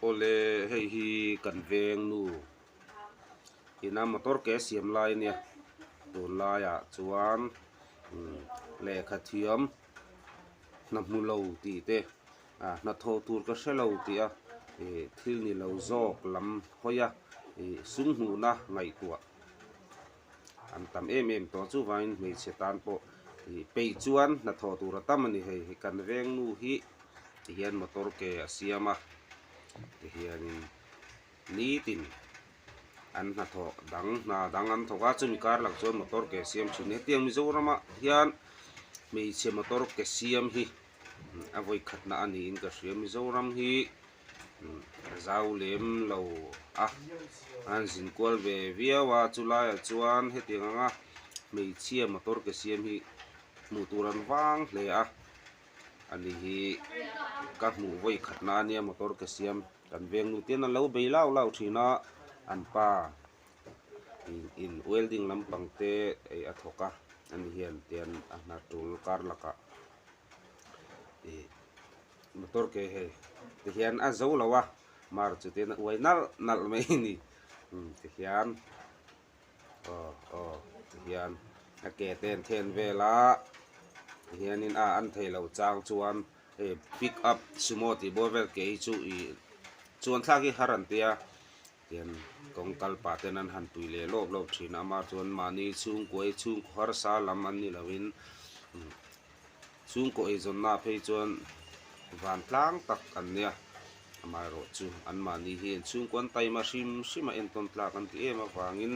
Awle hei hi kan veng nu ina motor ke siam lai ania tunlaiah chuan lehkha thiam hna hmu lo tih te ah hnathawh tur ka hre lo tih a ih thil ni lo zawk lam hawi a ih sum hmuhna ngaihtuah an tam em em tawh chuvangin hmeichhe tan pawh ih peih chuan hnathawh tur a tam a ni hei kan veng nu hi tihian motor ke a siam a tihianin nitin an hnathawh dang hna dang an thawk a chumi kar lang chuan motor ke siam thin hetiang Mizoram ah hian hmeichhe motor ke siam hi a vawi khatna a niin ka hria Mizoram hi a zau lem lo a an zin kual ve viau a chulaiah chuan hetiang anga hmeichhia motor ke siam hi hmuh tur an vang hle a. Ani hi ka hmuh vawi khatna ania motor ke siam kan veng nu ten an lo bei lau lau thin a an pa in welding lampang te ei a thawk a ani hian tian a hna tul kar lakah ih motor ke hei ti hian a zo lo a mar chu tian a uai nalh nalh mai a ni tihian. Aw aw tihian a ke te an then vel a tihianin a an thei loh chang chuan hei pick up sumo tih bawr vel ke hi chu ih chuan thlak hi har an tia tihian kawng kal pah ten an han pui leh lawp lawp thin a amah chuan mahni chhungkua hi chhungkaw harsa lam an ni loin Chhungkaw eizawnna phei chuan vantlang tak an nia, amaherawh chu anmahni hi an chhungkaw an taima hrim hrim a entawn tlak an ti em avangin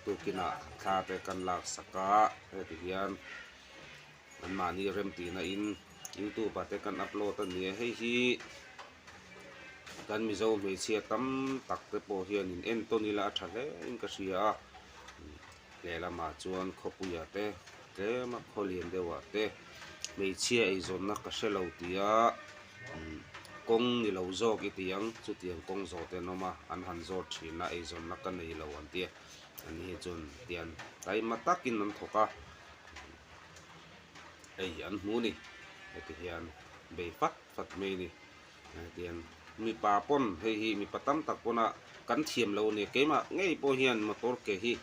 tukinah thla te kan laksak a, heti hian anmahni remtihna in youtube ah te kan upload a ni a, hei hi kan Mizo hmeichhia tam tak te pawh hian in entawn ila a tha hle in ka hria a. Lehlamah chuan khawpuiah te tlema khaw lian deuhah te hmeichhia eizawnna ka hre lo tia kawng ni lo zawk i ti ang chutiang kawng zawh te an awm a an han zawt thin a eizawnna ka nei lo an tia an ni hi chuan tian taima takin an thawk a ei an hmu ni heti hian bei fat fat mai a ni. Hetiang mipa pawn hei hi mipa tam tak pawna kan thiam lo a nia keimah ngei pawh hian motor ke hi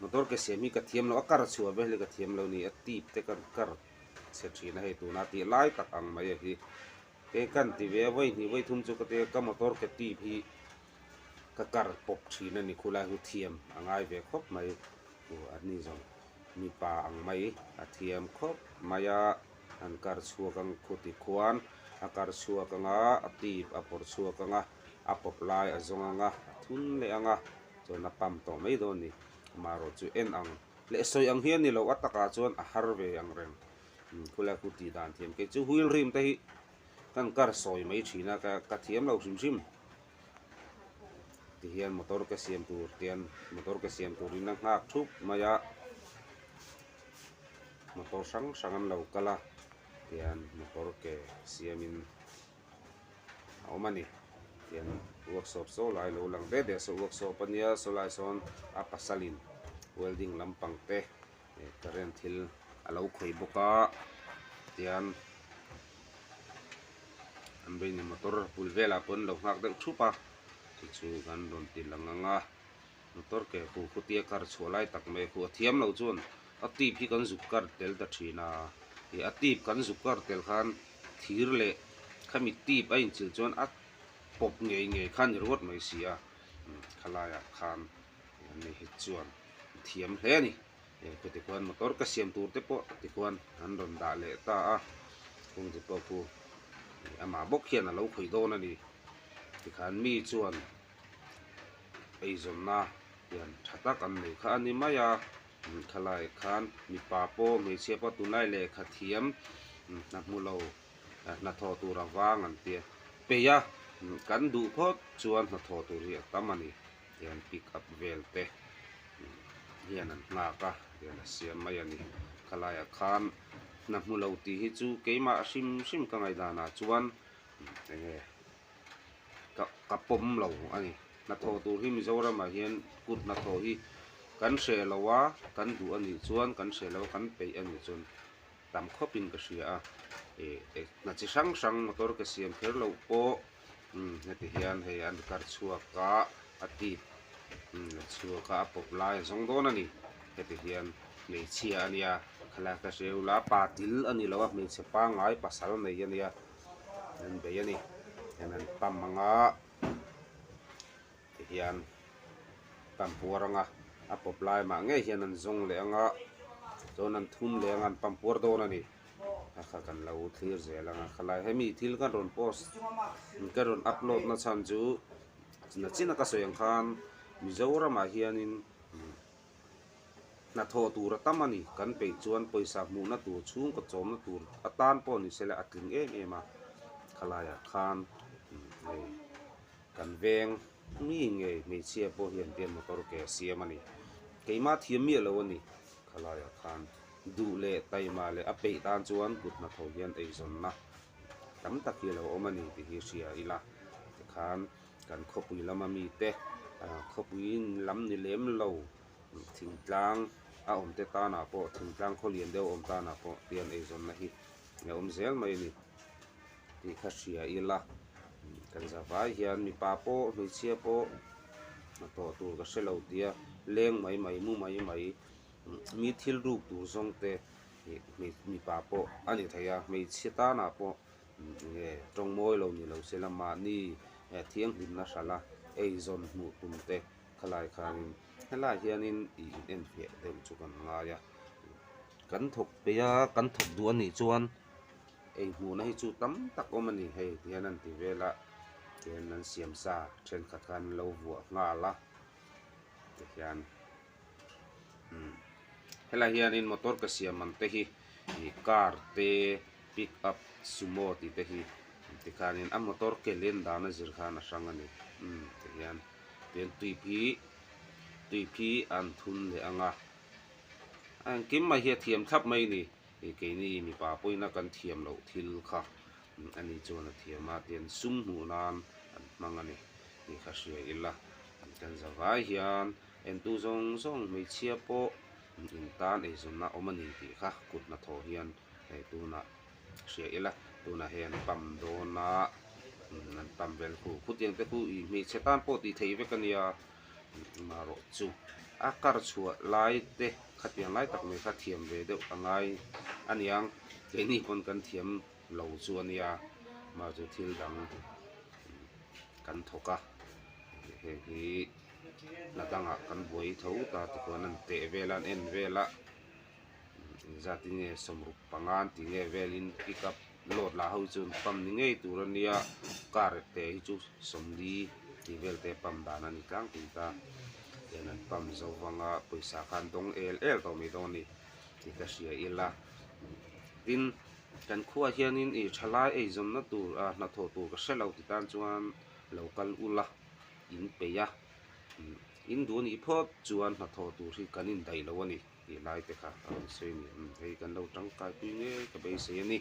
motor ke siam hi ka thiam lo a kar chhuah vel hi ka thiam lo a ni a tip te kan kar chhe thin a hei tuna tih lai tak ang mai a hi kei kan ti ve a vawi hnih vawi thum chu ka tia ka motor ke tip hi ka kar pawp thin a ni khulai hu thiam a ngai ve khawp mai an ni zawng mipa ang mai a thiam khawp mai a. An kar chhuak ang khuti khuan a kar chhuak ang a, a tip a pawrh chhuak ang a, a pawp lai a zawng ang a, a thun leh ang a, chuan a pump tawh mai dawn a ni. Amaherawh chu en ang leh sawi ang hi a ni lo, a takah chuan a har ve ang reng. Khulai khu tih dan thiam kei chu wheel rim te hi kan kar sawi mai thin a, ka thiam lo hrim hrim. Tihian motor ka siam tur tian motor ka siam turin a nghak thup mai a. Motor hrang hrang an lo kal a tian motor ke siamin a awm a ni tian workshop saw lai lo lang det det saw workshop a nia saw lai sawn a pasalin welding lampang te eh current thil a lo khawih bawk a tian an veiin motor bul velah pawh an lo nghak deuh thup a chu chu kan rawn ti lang ang a. Motor ke khu khutia kar chhuah lai tak mai khu a thiam loh chuan a tip hi kan zuk kar tel ta thin a, ih a tip kan zuk kar tel khan thir leh khami tip a inchilh chuan a pawp ngei ngei kha a ni ringawt mai si a, khalaiah khan ani hi chuan a thiam hle a ni. Khawti khuan motor ka siam tur te pawh tikhuan an rawn dah leh ta a, kawng te pawh khu amah bawk hian a lo khawih dawn a ni. Tikhan mi chuan eizawnna hian tha tak an nei kha a ni mai a, khalai khan mipa pawh hmeichhia pawh tunlai lehkha thiam hna hmu lo hnathawh tur a vang an tia peih a, kan duh phawt chuan hnathawh tur hi a tam a ni tian pick up vel te hian an nghak a tian a siam mai a ni khalaiah khan hna hmu lo tih hi chu keimah hrim hrim ka ngaihdanah chuan eng nge. Ka ka pawm lo a ni. Hnathawh tur hi Mizoramah hian kut hnathawh hi kan hreh lo a, kan duh a nih chuan kan hreh lo a, kan peih a nih chuan tam khawpin ka hria a. Ih hna chi hrang hrang motor ke siam kher loh pawh Umm heti hian hei an kar chhuak a a tip umm a chhuak a a pawp lai a zawng dawn a ni heti hian hmeichhia a nia khalai ka hre ula pa til a ni lo a hmeichhe pangngai pasal nei a nia an bei a ni hian an pump ang a tihian pump puar ang a a pawp lai mah ngei hian an zawng leh ang a chuan an thum leh ang a an pump puar dawn a ni. A kha kan lo thlir zel ang a khalai hemi thil kan rawn post ka rawn upload na chhan chu nachin a ka sawi ang khan Mizoramah hianin hnathawh tur a tam a ni kan peih chuan pawisa hmuhna tur chhungkaw chawmna tur atan pawh ni sela a tling em em a khalaiah khan hei kan veng mi ngei hmeichhia pawh hian tiang motor ke a siam a ni keimah thiam miah lo a ni khalaiah khan. Duh leh taima leh a peih tan chuan kut hnathawh hian eizawnna tam tak hi a lo awm a ni tih hi hria ila. Tikhan kan khawpui lama mite khawpui lam ni lem lo thingtlang a awm te tanah pawh thingtlang khaw lian deuh a awm tanah pawh tian eizawnna hi a awm zel mai a ni tih kha hria ila. Kan zavai hian mipa pawh hmeichhia pawh hnathawh tur ka hre lo tia leng mai mai mu mai mai. Mi thil ruk tur zawng te mipa pawh a ni thei a, hmeichhia tanah pawh enge tawng mawi lo ni lo se la mahni thianghlimna hralh a eizawn hmuh tum te khalai khanin helai hianin ih in enfiah deuh chu kan ngai a, kan thawk peih a kan thawk duh a nih chuan ei hmuhna hi chu tam tak awm a ni hei tihian an ti vel a tihian an siam sa thenkhat khan an lo vuah nghal a tihian. Helai hianin motor ka siam ang te hi ih car te pick up sumo tih te hi tikhanin a motor ke len dan a zir khan a hrang a ni umm tihian tin tui phi tui phi an thun leh ang a a engkim mai hi a thiam thlap mai a ni ih keini mipa pawhin a kan thiam loh thil kha ani chuan a thiam a tian sum hmuh nan an hmang a ni tih kha hria ila kan zavai hian. Entu zawng zawng hmeichhia pawh in tan eizawnna awm a ni tih kha kut hnathawh hian hei tunah hria ila tunah hian pump dawn a an pump vel khu khutiang te khu ih hmeichhe tan pawh tih theih vek a nia marawh chu a kar chhuah lai te khatiang lai tak mai kha thiam ve deuh a ngai a niang keini pawn kan thiam lo chu a nia mahse thil dang kan thawk a heng hi. Hna dangah kan buai tho ta ti khuan an teh vel a an en vel a engzat in nge sawmruk panga an tih nge velin pick up load lah ho chu an pump ni ngei tur a nia car te hi chu sawmli tih vel te pump dan a ni tlangpui ta tihian an pump zo vang a pawisa kha an dawng el el tawh mai dawn a ni tih ka hria ila tin kan khuaah hianin ih thalai eizawnna tur ah hnathawh tur ka hrelo ti tan chuan lo kal ula. In peih a, in duh anih phawt chuan hnathawh tur hi kan indaih lo a ni tih lai te kha a rawn sawi a ni. Hei kan lo tangkai pui ngei ka beisei a ni.